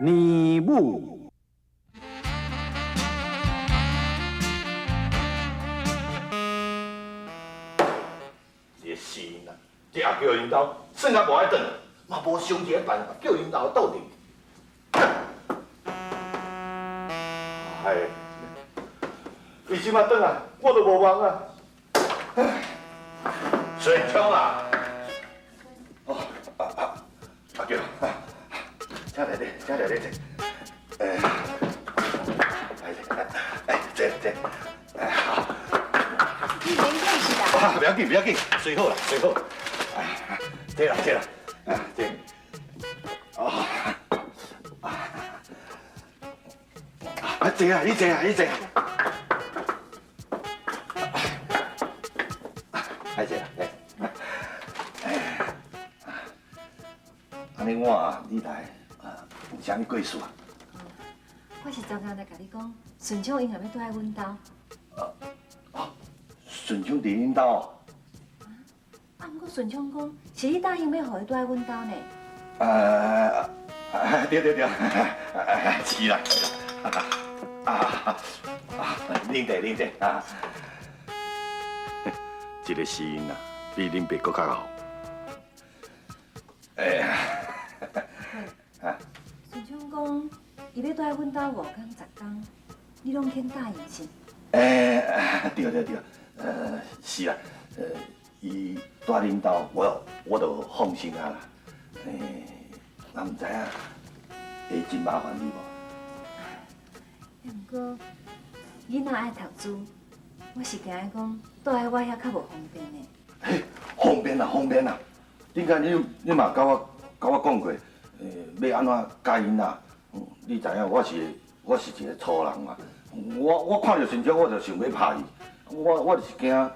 年母。这个死囡仔，这阿叫𪜶兜，算较无爱转，嘛无想一个办法叫𪜶老倒转。哎，伊这马转来，我都无望啊。顺昌啊！哦，阿阿阿娇，请来咧，请来咧，坐。哎，来，哎，坐坐，哎好。你免客气啦。啊，不要紧，不要紧，随好啦，随好。哎，坐啦，坐啦，啊，坐。哦，啊，坐啊，你坐啊，你坐啊。来坐啦，来。按呢我啊，你来啊，有啥物过事啊？我是昨昏来共你讲，顺昌𪜶若欲蹛佇阮兜。哦，顺昌佇恁兜？啊，毋过顺昌讲是你答应欲予伊蹛佇阮兜呢。对对对，是啦，啊啊，啉茶啉茶啊。這个死囡仔比恁爸阁較𠢕。哎呀，啊，顺昌讲，伊欲蹛佇阮兜五工十工，你攏肯答應是？欸，對對對，是啦，伊蹛恁兜，我就放心啊啦。欸，我毋知影會真麻煩你無？啊，毋過囡仔愛讀書，我是驚伊講蹛佇我遐較無方便呢。嘿，方便啦，方便啦。頂擺你嘛佮我講過，欲按怎教囡仔？你知影我是一個粗人嘛。我看著順昌，我就想欲拍伊。我就是驚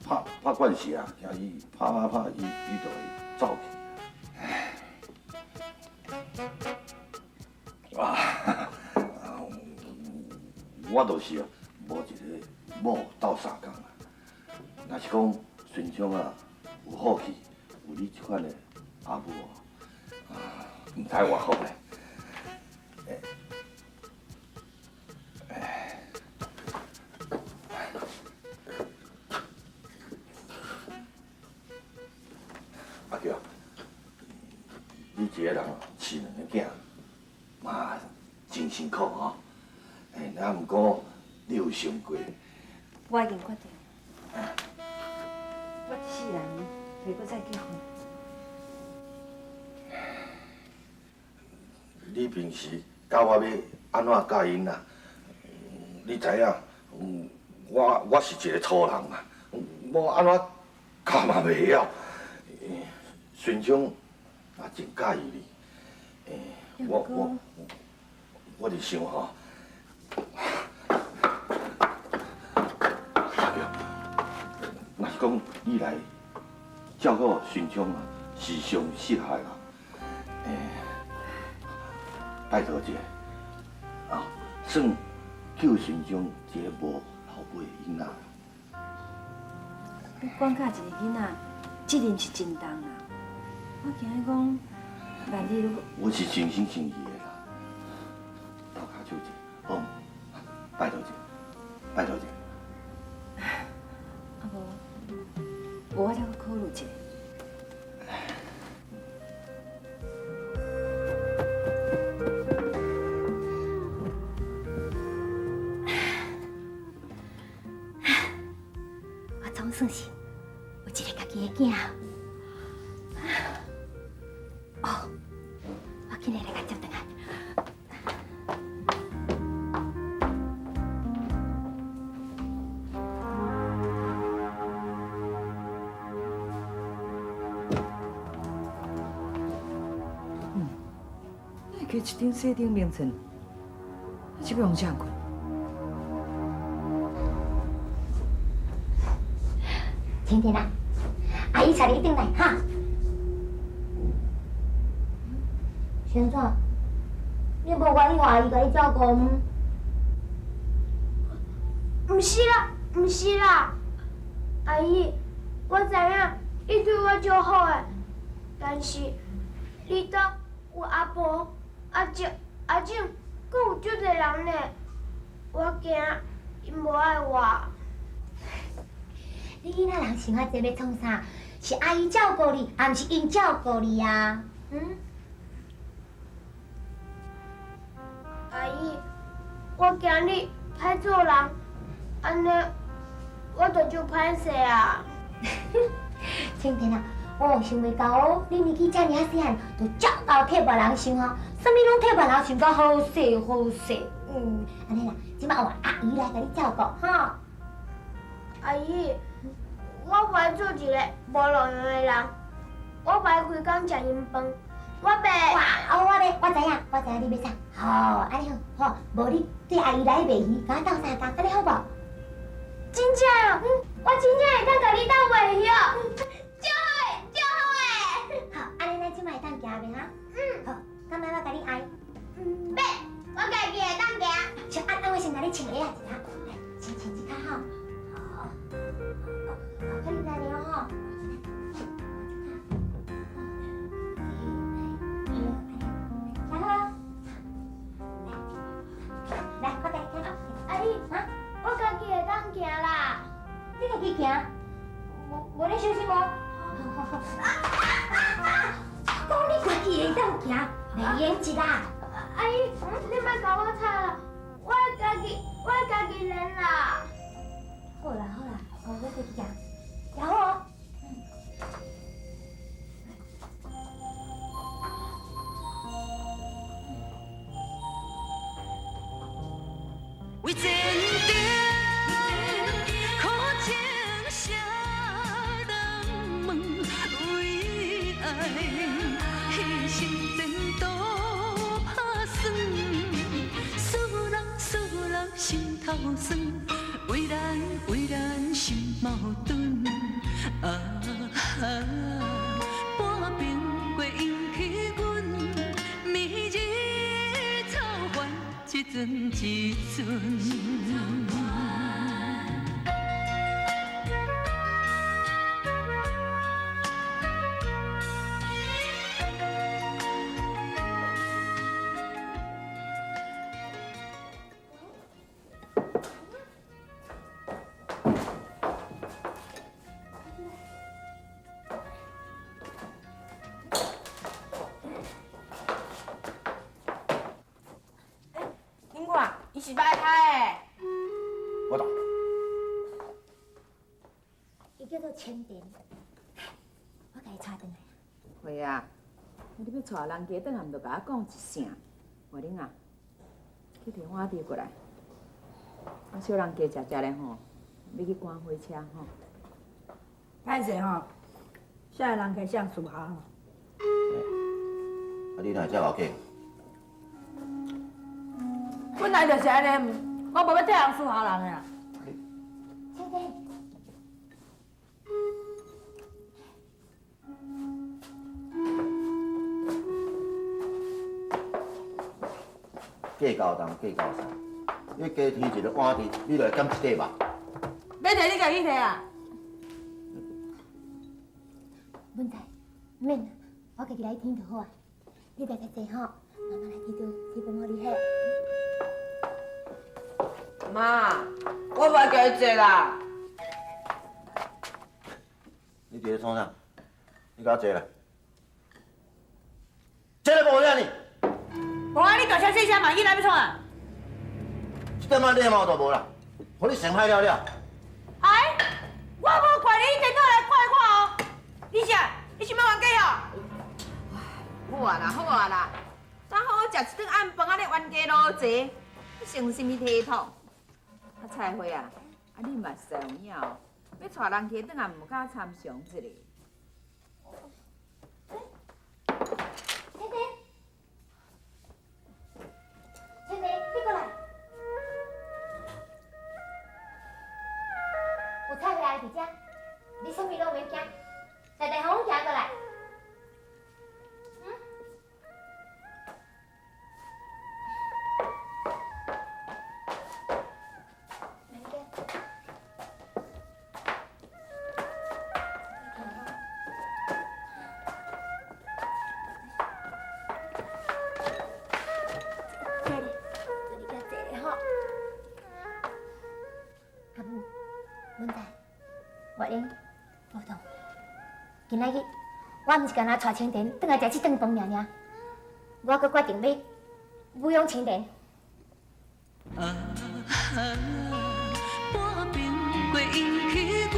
拍拍慣勢啊，驚伊拍拍拍，伊就會走去。啊，我就是無一個某鬥相共啊。若是講順昌啊有福氣，有你這款的阿母啊，毋知偌好咧。阿嬌，你一個人飼兩個囝，嘛真辛苦吼。欸，那毋過你有想過？我已經決定，我這世人袂閣再結婚。你平時教我欲按怎教𪜶仔？你知影，我是一個粗人嘛，我按怎教嘛袂曉。順昌也真佮意你，我就想吼，阿嬌，若是講你來照顧順昌啊，是上適合的啦。拜託一下，啊，算救順昌一个無老母的囡仔。你管教一个囡仔，責任是真重啊！我驚伊講，萬一如果…… 我是真心誠意的啦，鬥跤手一下，好，拜託一下，拜託一下。啊無，無我再閣考慮一下。我總算是有一个家己的囝。哦，我緊來來共接轉來。你會加一張細張名冊，你是欲予啥人看？晴天啊，阿姨帶你轉來哈。先生，你無願意予阿姨共你照顧嗎？毋是啦，毋是啦，阿姨，我知影你對我足好的，但是你兜有阿婆、阿叔，阿正，阁有足济人呢，我惊𪜶无爱我。你囡仔人想遐济欲创啥？是阿姨照顾你，抑毋是𪜶照顾你啊？嗯？阿姨，我惊你歹做人，按呢我就足歹势啊。青田啊，我想袂到哦，你年纪遮尔仔细汉，就遮𠢕替别人想哦，啥物拢替别人想甲好势好势。嗯，按呢啦，这摆换阿姨来共你照顾吼。阿姨，我袂爱做一个无路用的人，我袂爱规工食𪜶饭，我袂。哇，哦，我咧，我知影，我知影你欲啥。好，按呢好，吼，无你缀阿姨来卖鱼，共我斗相共，按呢好无？真正哦，我真正会当共你斗卖鱼哦，足好的，足好的。好，按呢咱这摆会当行袂哈？嗯。好，敢欲我共你爱？欲，我家己会当行。小啊，啊，我先共你穿鞋仔一下，来，先穿这跤吼。好，好，好，你来了吼。来，好。来，我共你看。阿姨，我家己会当行啦。你家己行，无无咧伤心无？好好好。讲你家己会当行，袂用一啦。阿姨，你莫共我吵啦，我家己，我家己练啦。好啦好啦，我家己行，行好哦。为前程，苦情谁人问？为爱牺牲前途拍算，输人输人心头酸，为难为难心矛盾。啊哈，半暝过引起阮，暝日草原一阵一阵。恁看，伊是歹开的。我懂。伊叫做千田，我共伊带转来。会啊，你欲带人家转来，毋著共我讲一声。婉玲啊，去提碗碟过来。啊，小人加食食咧吼，欲去赶火车吼。歹势吼，啥人家上事校吼。啊，你哪会遮𠢕计？本来就是按呢，我无欲替人事校人的啦。千田，计较东计较西，你加添一个碗碟，你就会减一块肉。欲提你家己提啊！文才，毋免啦，我家己来添就好啊。你来坐坐吼，妈妈来提桌提饭予你喝。妈，我袂家己坐啦。你伫咧创啥？你共我坐来。坐来无遐呢？无啊，你大声细声嘛，囡仔欲创啊？这点仔礼貌都无啦，予你成歹了了。哎，我无怪你，你颠倒来怪我哦。你啥？你想欲冤家哦？好啊啦，好啊啦，咱好好食一顿暗饭，按呢冤家路窄，你成啥物体统？啊，菜花啊，啊你嘛是有影哦，欲带人家转来，毋敢参详一下。千田，千田，你过来。有菜花佇遮，你啥物拢免惊，代代予阮行过来。嗯？免惊。月英，寶東，今仔日我毋是干焦帶青田轉來食這頓飯爾爾，我閣決定欲撫養青田。啊，半冰過引起阮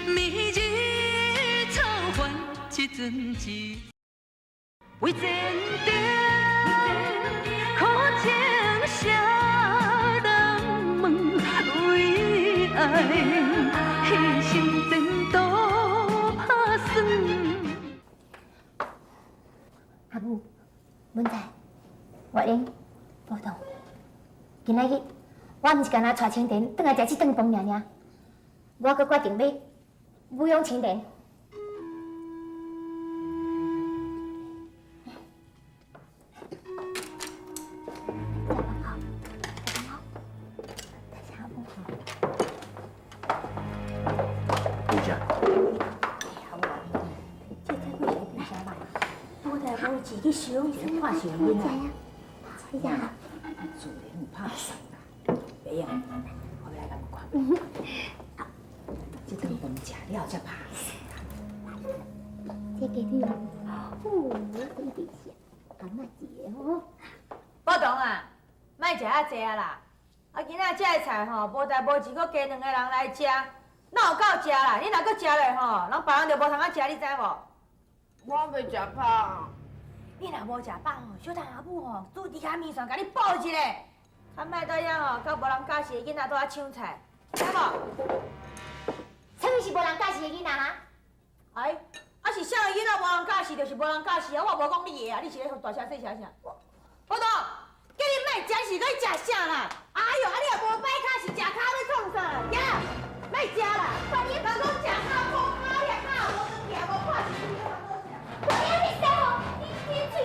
暝日草原一阵一，為前程苦情誰人問？為愛犧牲前途拍算。阿母，文仔，月英，寶東，今仔日我毋是干焦帶青田轉來食這頓飯爾爾，我閣決定欲撫養青田。等一下。這菜幾時變啥嘛？無代無誌去收養一個破事囡仔。哎呀，自然有拍算啦，袂用，我欲來共看。這頓飯食了才拍算。這雞腿哦，雞腿是甘仔一个吼。寶東啊，莫食遐濟啊啦！啊，今仔這个菜吼，無代無誌，閣加兩个人來食，哪有夠食啦？你若閣食落吼，人別人就無通仔食，你知無？我袂食飽。你若無食飽吼，小等阿母吼煮豬跤麵線，共你補一下。較莫到遐吼，佮無人教示的囡仔拄仔搶菜，知無？啥物是無人教示的囡仔哈？哎，啊是啥个囡仔無人教示，就是無人教示啊！我無講你的啊，你是咧大聲細聲啥？寶東，叫你莫食是閣食啥啦？哎喲，啊你若無擺跤是食跤欲創啥啦？行，莫食啦！人講食跤無跤，遐跤無斷去，無破是。我英你啥吼？你你喙，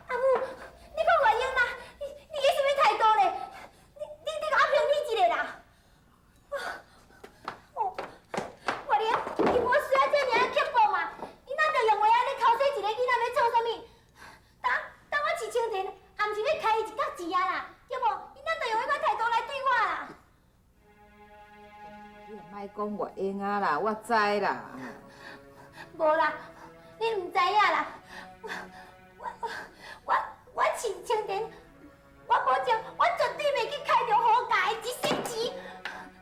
阿母，你講月英啦，你你這啥物態度咧？你你你共我評理一下啦！哦，月英，伊無需要這爾仔刻薄嘛？伊哪著用話按呢剾洗一个囡仔欲創啥物？當當我飼青田，也毋是欲開伊一角錢啊啦，對無？伊哪著用彼款態度來對我啦？你也莫講月英啊啦，我知啦。無啦，你毋知影啦。我我我我飼青田，我保證，我絕對袂去開著好價的一仙錢，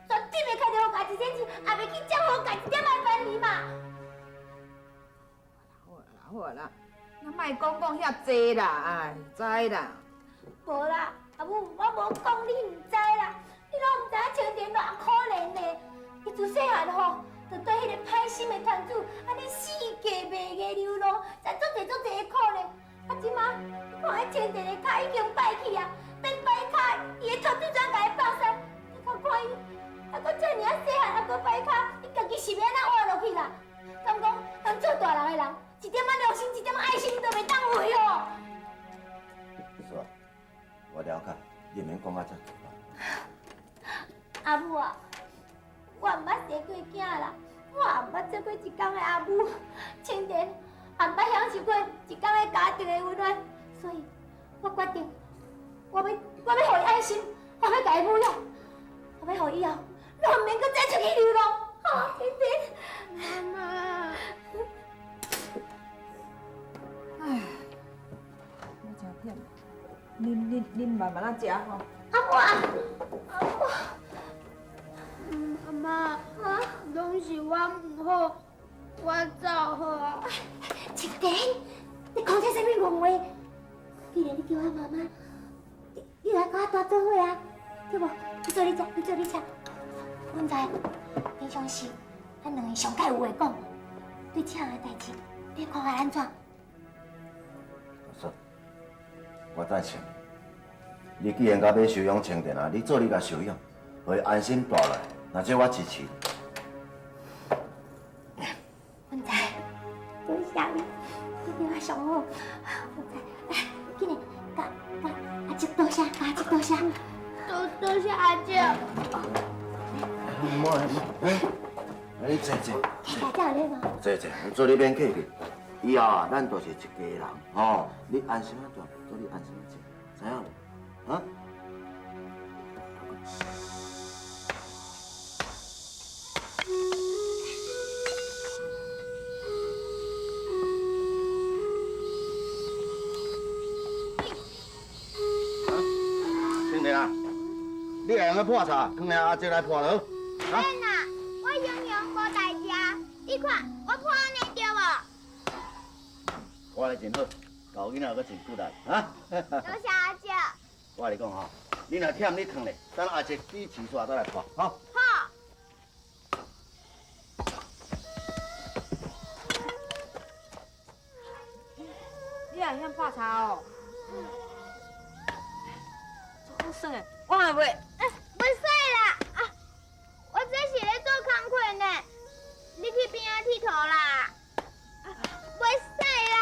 絕對袂開著好價一仙錢，也袂去佔好價一點仔便宜嘛。好啊啦，好啊啦，那莫講講遐濟啦，哎，知啦。無啦，阿母，我無講你毋知啦，你攏毋知影青田偌可憐呢。伊自細漢吼，就對彼个歹心的團主，按呢四界袂个流浪，才足濟足濟的苦咧。啊，這馬你看彼青田的跤已經歹去啊，免擺跤，伊的團主怎共伊放生？你看看伊，啊，閣遮爾仔細漢，啊，閣歹跤，伊家己是欲按怎活落去啦？敢講咱做大人的人，一點仔良心，一點仔愛心都袂當有哦。是啊，我了解，你毋免講甲遮濟。阿母啊，我毋捌生過囝啦，我也毋捌做過一工的阿母，青田也毋捌享受過一工的家庭的溫暖，所以我決定，我欲我欲予伊安心，我欲共伊撫養，我欲予伊以後攏毋免閣再出去流浪。哈，青田，媽媽。唉，我真忝，恁恁恁慢慢仔食吼。阿母啊，阿母。媽媽，攏是我毋好，我走好啊。青田，你講這啥物戇話？既然你叫我媽媽，你你來佮我蹛做伙啊，對無？你做你食，你做你食。阮知，平常時咱兩个上蓋有話講，對這項的代誌，你看法按怎？阿嫂，我贊成。你既然講欲收養青田啊，你做你共收養，予伊安心蹛落來，那這我支持。阮知，多謝你，你對我上好。阮知，來，緊來，共共阿叔多謝，共阿叔多謝。多多謝阿叔。莫莫，哎，你坐坐。大家有禮貌。坐坐，做你免客氣。以後啊，咱就是一家人，吼，你安心仔蹛，做你安心仔食，知影無？啊？用去破柴，放下阿姐来破就好。免啦，我营养无代志，你看我破按呢对无？我咧真好，教囡仔阁真骨力，哈。多谢阿姐。我跟你讲吼，你若忝你囥咧，等阿姐煮饲煞再来破，吼。好。你也晓泡茶哦？嗯。足好耍的，我嘛袂。袂使啦！啊，我这是咧做工课呢，你去边仔𨑨迌啦。袂使啦！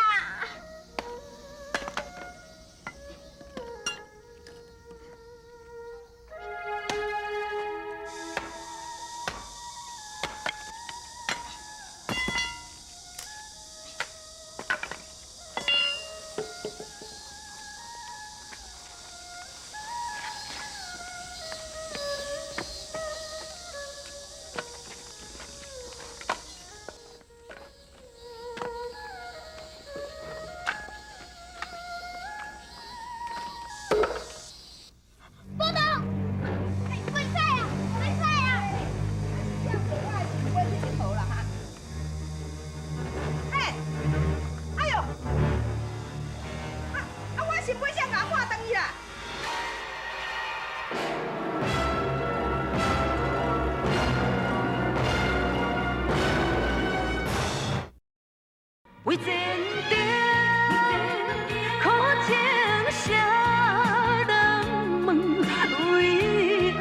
波东，袂使啦，袂使啦！哎，哎哟，啊，我是尾谁共破断去啦？为前程，苦情谁人问？为爱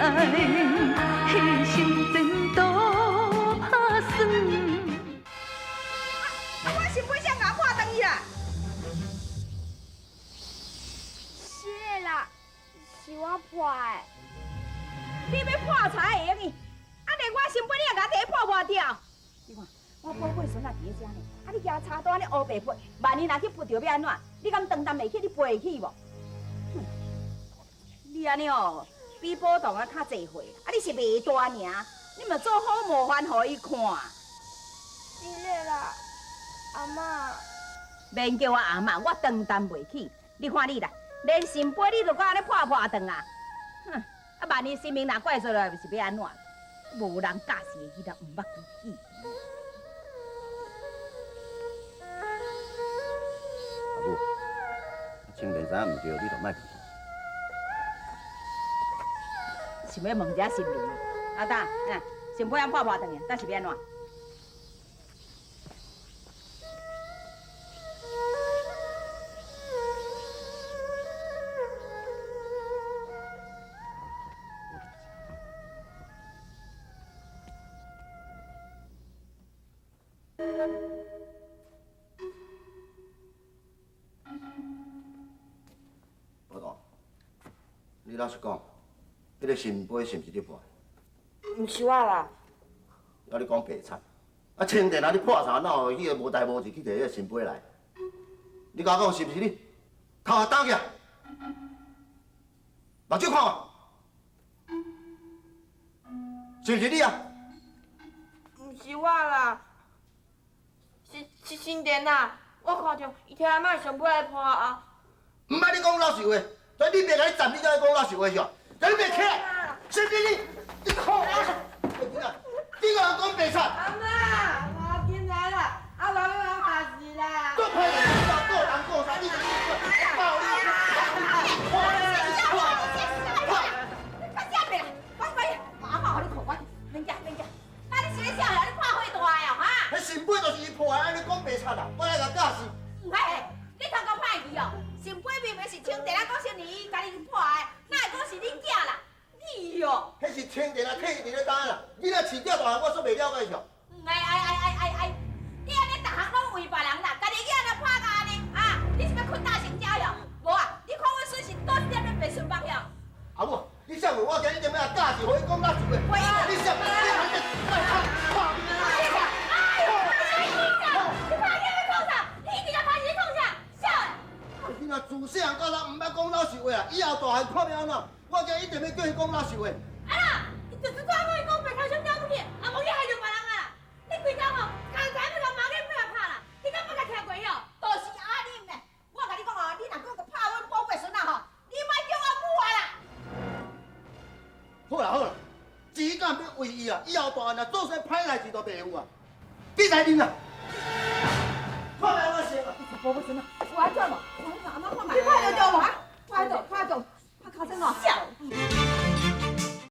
牺牲前途拍算。啊，我是尾谁共破断去啦？是的啦，是我破的。你欲破柴会用去，啊，连我心杯你也共提破破掉。你看，我宝贝孙仔伫咧遮呢，啊，你举柴刀按呢乌白拨，万一若去拨著欲按怎？你敢当担会起？你背会起无？哼，你按呢哦，比宝堂啊较济岁，啊，你是袂大尔，你嘛做好模范予伊看。是的啦，阿嬷。免叫我阿嬷，我当担袂起。你看你啦，连圣杯你都阁按呢破破断啊！哼，啊，万一神明若怪罪落来，是欲按怎？无人教示的囡仔，毋捌规矩。阿母，清田知影毋对，你就莫去。想欲问一下神明，阿达，圣杯按破破断去，咱是欲按怎？宝堂，你老实讲，彼个圣杯是毋是你破的？毋是我啦。啊，你讲白贼，啊，清田啊，你破柴，哪有彼个无代无志去提彼个圣杯来？你共我讲是毋是你？头壳担起来，目睭看我，是毋是你啊？毋是我啦，是新田啦，我看著伊提阿嬷的圣杯来破啊。毋捌你讲老实话，所以你袂共你站，你才爱讲老实话是吧？你袂起来，是毋是你？你看我，你共人讲白贼？阿嬷，我紧来啦，阿妈要来下事啦。做歹人，你顾人顾啥？你你暴力！你较啥命？我我阿嬷予你看，我免惊免惊。啊，你是咧啥呀？你破火大哦，哈？彼圣杯就是伊破的，按呢讲白贼啦，我来共教示。嘿，你头壳歹去哦！圣杯明明是清田啊，讲是伊家己破的，哪会讲是恁囝啦？你哦，彼是清田啊，替伊伫咧担啦。囡仔饲了大汉，我煞袂了解是。哎哎哎哎哎哎！你按呢逐项拢为别人啦，家己囡仔破甲按呢啊？你是欲困大成家哟？无啊？你看阮孙是倒一点咧白顺目哟？阿母，你啥话？我今日一定欲教示，予伊讲老实话。你啥？你还是卖惨破哎呦！你拍你欲创啥？你一直甲拍是咧创啥？笑的！囡仔自细汉到大，毋捌讲老实话啊！以后大汉看欲按怎？我今日一定欲叫伊讲老实话。啊啦！伊就是怎讲伊讲白头想了不起，啊无去害著别人啊！你规工吼，刚才欲共马囡配合拍啦，你敢捌共听过哟？就是阿恁呢！我共你讲哦，你若阁阁拍阮宝贝孙仔吼，你莫叫我母啊啦！好啦為伊啊，以後大漢啊，做啥歹代誌都袂有啊。你來啉啊！看來我先啊！無不行啊，有安怎無？有安怎？阿媽看覓。你看著著無啊？看著，看著，拍尻川哦。